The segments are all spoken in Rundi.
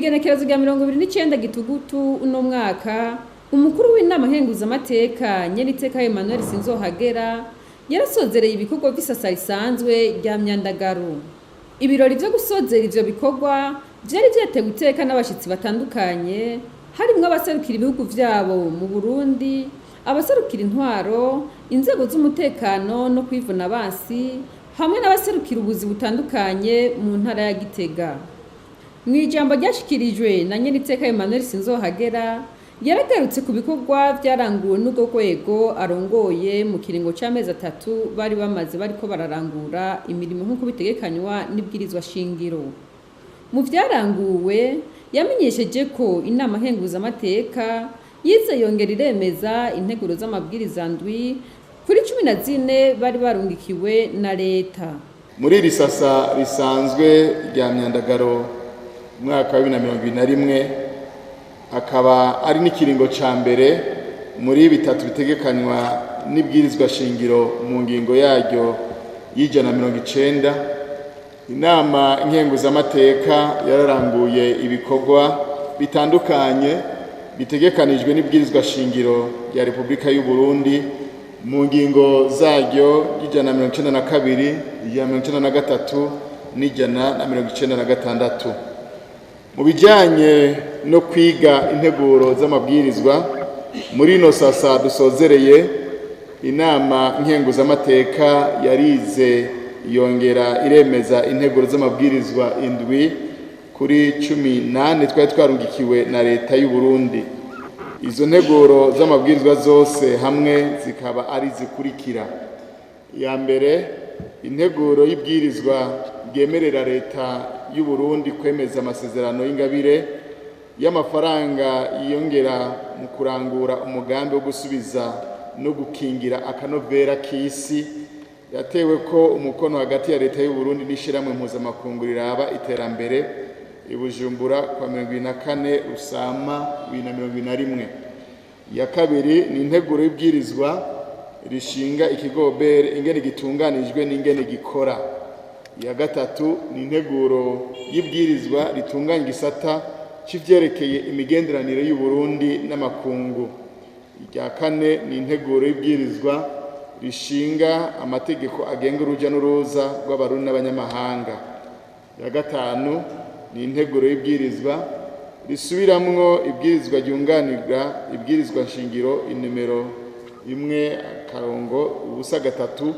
Kw'igenekerezo rya 29 Gitugutu uno mwaka, umukuru w'inama nkenguzamateka, Nyeniteka Emmanuel Sinzohagera, yarasozereye ibikorwa vy'isasa risanzwe rya Myandagaro. Ibirori vyo gusozera ivyo bikorwa vyari vyatewe iteka n'abashitsi batandukanye, harimwo abaserukira ibihugu vyabo mu Burundi, abaserukira intwaro, inzego z'umutekano no kwivuna abansi, hamwe n'abaserukira ubuzi butandukanye mu ntara ya Gitega. Mu ijambo ryashikirijwe na Nyeniteka Emmanuel Sinzohagera, yaragarutse ku bikorwa vyaranguwe n'urwo rwego arongoye mu kiringo c'amezi 3 bari bamaze bariko bararangura imirimo nk'uko bitegekanywa n'ibwirizwa shingiro. Mu vyaranguwe, yamenyesheje ko inama nkenguzamateka yize yongera iremeza integuro z'amabwiriza 7 kuri 14 bari barungikiwe na leta. Muri iri sasa risanzwe rya Myandagaro umwaka wa 2021, akaba ari n'ikiringo ca mbere muri bitatu bitegekanywa n'ibwirizwa shingiro mu ngingo yaryo y'190, inama nkenguzamateka yararanguye ibikorwa bitandukanye bitegekanijwe n'ibwirizwa shingiro rya Repubulika y'u Burundi mu ngingo zaryo y'192, 193 n'196. Mu bijanye no kwiga integuro z'amabwirizwa, muri ino sasa dusozereye, inama nkenguzamateka yarize yongera iremeza integuro z'amabwirizwa 7 kuri 14 twari twarungikiwe na leta y'u Burundi. Izo nteguro z'amabwirizwa zose hamwe zikaba ari zikurikira: iya mbere, integuro y'ibwirizwa ryemerera leta y'u Burundi kwemeza amasezerano y'ingabire y'amafaranga yiyongera mu kurangura umugambi wo gusubiza no gukingira akanovera k'isi, yatewe ko umukono hagati ya leta y'u Burundi n'ishirahamwe mpuzamakungu riraba iterambere i Bujumbura kwa 24 Rusama 2021. Iya kabiri ni integuro y'ibwirizwa rishinga ikigo OBR, ingene gitunganijwe n'ingene gikora. Iya gatatu ni integuro y'ibwirizwa ritunganya igisata c'ivyerekeye imigenderanire y'u Burundi n'amakungu. Irya kane ni integuro y'ibwirizwa rishinga amategeko agenga uruja n'uruza rw'abarundi n'abanyamahanga. Iya gatanu ni integuro y'ibwirizwa risubiramwo ibwirizwa ryunganira ibwirizwa nshingiro inimero 1-03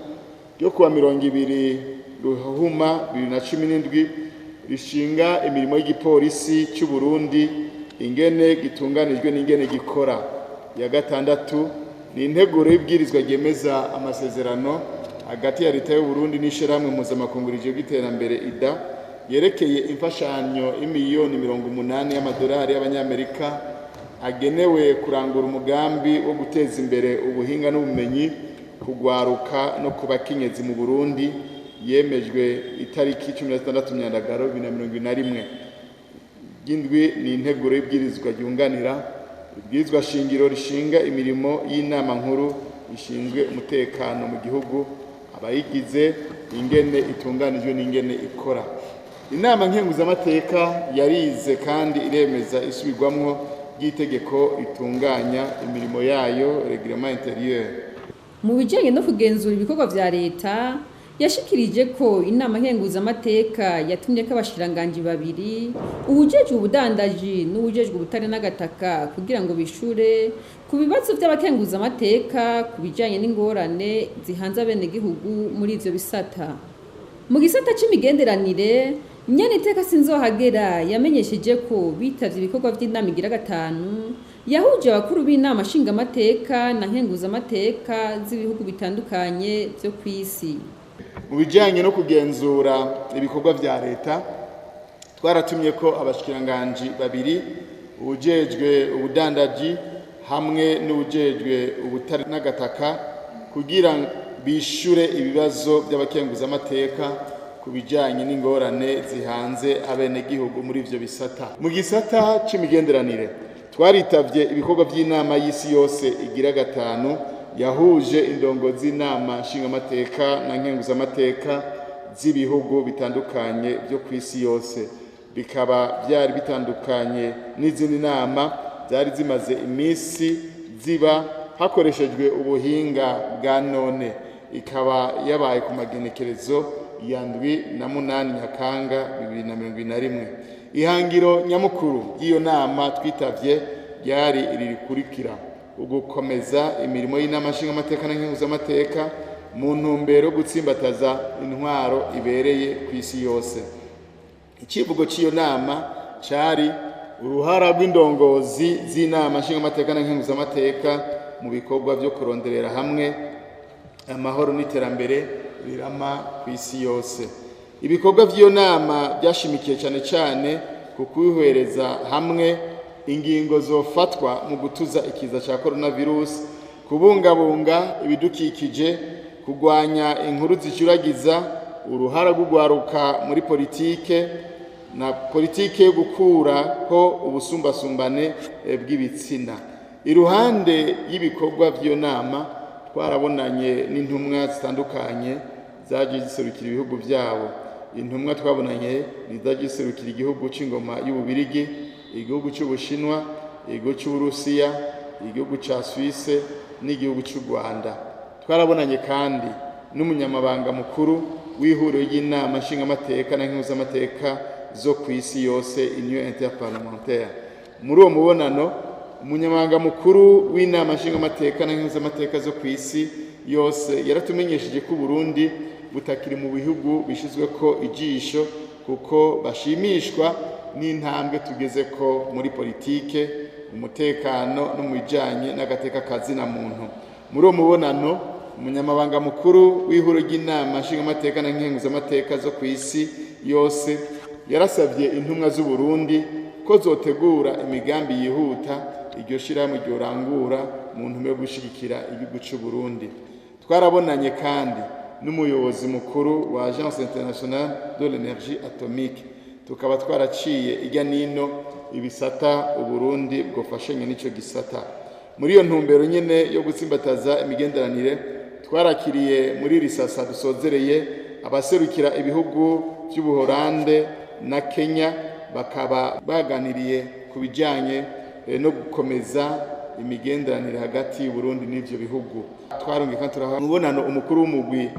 ryo kuwa 20 Ruhuma 2017, rishinga imirimo y'igipolisi cy'u Burundi, ingene gitunganijwe n'ingene gikora. Iya gatandatu ni integuro y'ibwirizwa ryemeza amasezerano hagati ya leta y'u Burundi n'ishirahamwe mpuzamakungu rijejwe iterambere IDA, yerekeye imfashanyo y'imiliyoni 80 y'amadolari y'abanyamerika agenewe kurangura umugambi wo guteza imbere ubuhinga n'ubumenyi kugwaruka no ku bakenyezi mu Burundi, yemejwe itariki 16 Myandagaro 2021. Ry'indwi ni integuro y'ibwirizwa ryunganira ibwirizwa shingiro rishinga imirimo y'inama nkuru ishinzwe umutekano mu gihugu, abayigize, ingene itunganijwe n'ingene ikora. Inama nkenguzamateka yarize kandi iremeza isubirwamwo ry'itegeko ritunganya imirimo yayo, règlement intérieur. Mu bijanye no kugenzura ibikorwa vya leta, yashikirije ko inama nkenguzamateka yatumye ko abashikiranganji babiri, uwujejwe ubudandaji n'uwujejwe ubutare n'agataka, kugira ngo bishure ku bibazo vy'abakenguzamateka ku bijanye n'ingorane zihanze abenegihugu muri ivyo bisata. Mu gisata c'imigenderanire, Nyeniteka Sinzohagera yamenyesheje ko bitavye ibikorwa vy'inama igira 5 yahuje abakuru b'inama nshingamateka na nkenguzamateka z'ibihugu bitandukanye vyo kw'isi. Mu bijanye no kugenzura ibikorwa vya leta, twaratumye ko abashikiranganji babiri, uwujejwe ubudandaji hamwe n'uwujejwe ubutare n'agataka, kugira bishure ibibazo by'abakenguzamateka ku bijanye n'ingorane zihanze abenegihugu muri ivyo bisata. Mu gisata c'imigenderanire, twaritavye ibikorwa vy'inama y'isi yose igira 5 yahuje indongo z'inama nshingamateka na nkenguzamateka z'ibihugu bitandukanye byo kw'isi yose. Bikaba byari bitandukanye n'izindi nama zari zimaze iminsi ziba hakoreshejwe ubuhinga bwa none. Ikaba yabaye ku magenekerezo ya 7 na 8 Nyakanga 2021. Ihangiro nyamukuru ry'iyo nama twitavye ryari iri rikurikira: ugukomeza imirimo y'inama nshingamateka na nkenguzamateka mu ntumbero yo gutsimbataza intwaro ibereye ku isi yose. Icivugo cy'iyo nama cari uruhara rw'indongozi z'inama nshingamateka na nkenguzamateka mu bikorwa byo kuronderera hamwe amahoro n'iterambere rirama ku isi yose. Ibikorwa by'iyo nama byashimikiye cyane cyane ku kwihwereza hamwe ingingo zofatwa mu gutuza ikiza cya coronavirus, kubungabunga ibidukikije, kurwanya inkuru zicuragiza, uruhara rw'ugwaruka muri politike na politike yo gukuraho ubusumbasumbane bw'ibitsina. Iruhande y'ibikorwa by'iyo nama twarabonanye n'intumwa zitandukanye zaje ziserukira ibihugu byabo. Intumwa twabonanye ni zaje ziserukira igihugu c'ingoma y'Ububirigi, igihugu c'Ubushinwa, igihugu c'Uburusiya, igihugu ca Suisse n'igihugu c'u Rwanda. Twarabonanye kandi n'umunyamabanga mukuru w'ihuriro ry'inama nshingamateka na nkenguzamateka zo ku isi yose, Union Interparlementaire. Muri uwo mubonano, umunyamabanga mukuru w'inama nshingamateka na nkenguzamateka zo ku isi yose yaratumenyesheje ko Burundi butakiri mu bihugu bishizweko ijisho, kuko bashimishwa n'intambwe tugeze ko muri politike, umutekano no mu bijanye n'agateka kazina muntu. Muri uwo mubonano, umunyamabanga mukuru w'ihuriro ry'inama nshingamateka na nkenguzamateka zo ku isi yose yarasabye intumwa z'u Burundi ko zotegura imigambi yihuta iryo shirahamwe ryorangura mu ntumbero yo gushigikira igihugu c'u Burundi. Twarabonanye kandi n'umuyobozi mukuru wa Agence Internationale de l'Energie Atomique, tukaba twaraciye irya nino ibisata Uburundi bwofashanye n'ico gisata. Muri iyo ntumbero nyene yo gutsimbataza imigenderanire, twarakiriye muri risasa dusozereye abaserukira ibihugu by'Ubuholande na Kenya, bakaba baganiriye ku bijanye no gukomeza imigenderanire hagati y'u Burundi n'ivyo bihugu. Twarongeye kandi turaha umubonano umukuru w'umugwi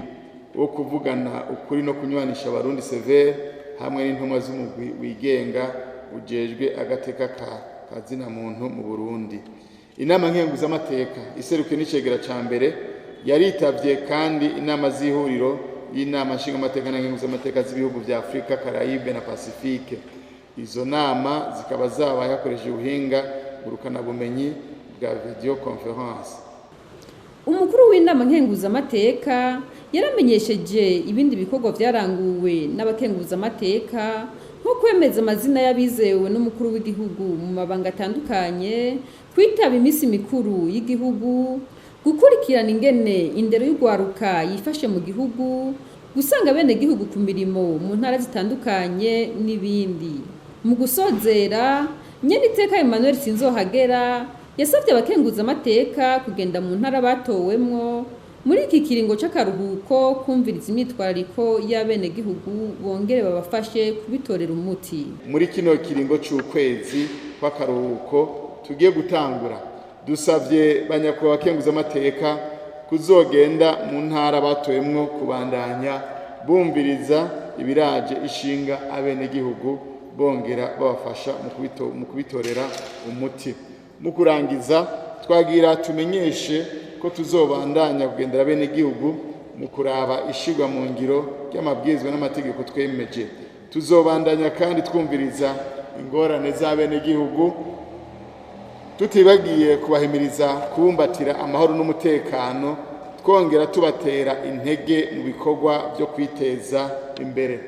wo kuvugana ukuri no kunywanisha abarundi Severe hamwe n'intumwa z'umugwi wigenga ujejwe agateka ka kazina muntu mu Burundi. Inama nkenguzamateka iserukiye n'icegera ca mbere yaritavye kandi inama z'ihuriro y'inama nshingamateka na nkenguzamateka z'ibihugu vya Afrika, Caraïbe na Pacifique. Izo nama zikaba zabaye hakoresheje ubuhinga ngurukanabumenyi bwa video conference. Umukuru w'inama nkenguzamateka yaramenyesheje ibindi bikorwa vyaranguwe n'abakenguzamateka, nko kwemeza amazina y'abizewe n'umukuru w'igihugu mu mabanga atandukanye, kwitaba iminsi mikuru y'igihugu, gukurikirana ingene indero y'ugwaruka yifashe mu gihugu, gusanga bene gihugu ku mirimo mu ntara zitandukanye n'ibindi. Mu gusozera, Nyeniteka Emmanuel Sinzohagera yasabye abakenguzamateka kugenda mu ntara batowemwo muri iki kiringo c'akaruhuko kumviriza imyitwarariko y'abenegihugu, bongere babafashe kubitorera umuti. Muri kino kiringo c'ukwezi kw'akaruhuko tugiye gutangura, dusavye banyakubahwa abakenguzamateka kuzogenda mu ntara batowemwo kubandanya bumviriza ibiraje ishinga abenegihugu, bongera babafasha mu kubitorera umuti. Mu kurangiza, twagira tumenyeshe ko tuzobandanya kugendera abenegihugu mu kuraba ishirwa mu ngiro ry'amabwirizwa n'amategeko twemeje. Tuzobandanya kandi twumviriza ingorane z'abenegihugu, tutibagiye kubahimiriza kubumbatira amahoro n'umutekano, twongera tubatera intege mu bikorwa byo kwiteza imbere.